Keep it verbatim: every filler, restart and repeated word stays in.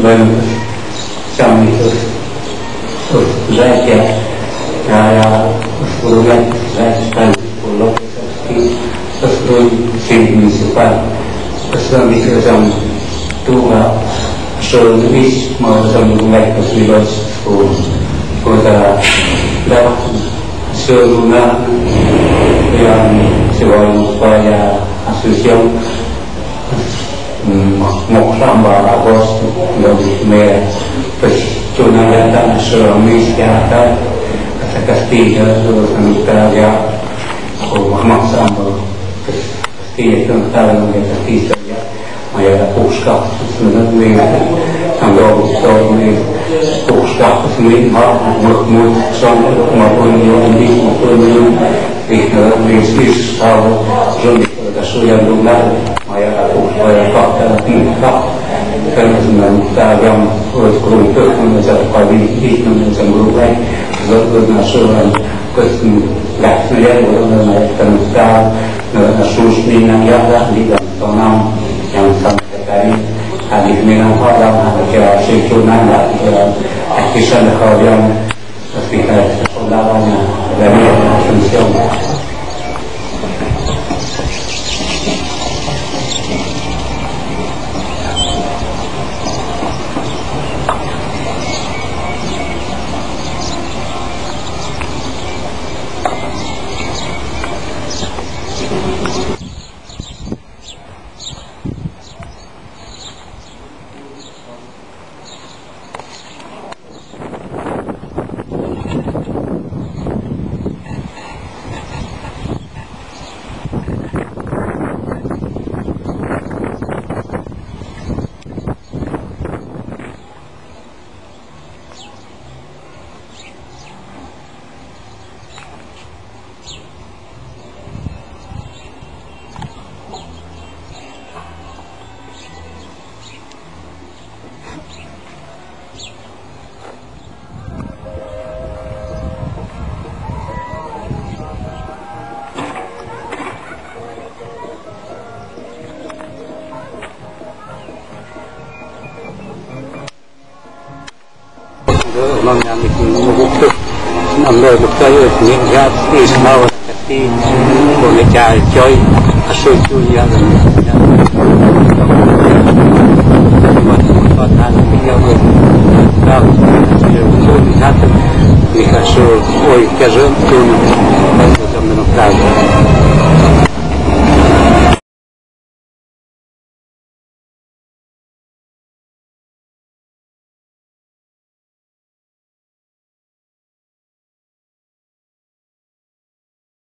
Bueno, pues, chao, amigos. Pues, gracias. Ya, ya, pues, por una, gracias, tal, por lo que sí, pues, soy, sí, municipal. Pues, la misión, tú, ah, soy Luis, más o menos, pues, Luis, o, o, la, la, soy una, ya, se va a, ya, asociación. Mok samba agosto, lo me, pues, chuna ya ta, so, mis ya ta, hasta Castilla, so, sa ta ya, o, mok samba, pues, Castilla, so, ta, lo me, Castilla, ya, maya la puska, so, no, me, también, so, me, puska, so, me, ma, mo, mo, son, ma, pon, yo, mi, mo, pon, yo, y, no, me, sí, sabe, yo, Ka suyan lum nar, maya ka tu, maya ka ta, ti ka. Kan na ta yam, krum tu, na sa ka bi, ti na sa gru lai. Zot na suyan, kus, gas na yan, na na ta na ta, na sus ni na ya, di ka tonam, yang sa ka tari. Adi ni na pa da, na ka si tu na, na ka, aki sa na ka yam. Así que soldaba una gran atención. Nang yang itu ngubuk tu. Nang lo bukta yo ni ya is mau kati. Ko ne cha choi asu chu ya. Ko tan ni ya ko. Ka ni ya tu ni satu. Ni ka su oi ka su tu. Ka su ka.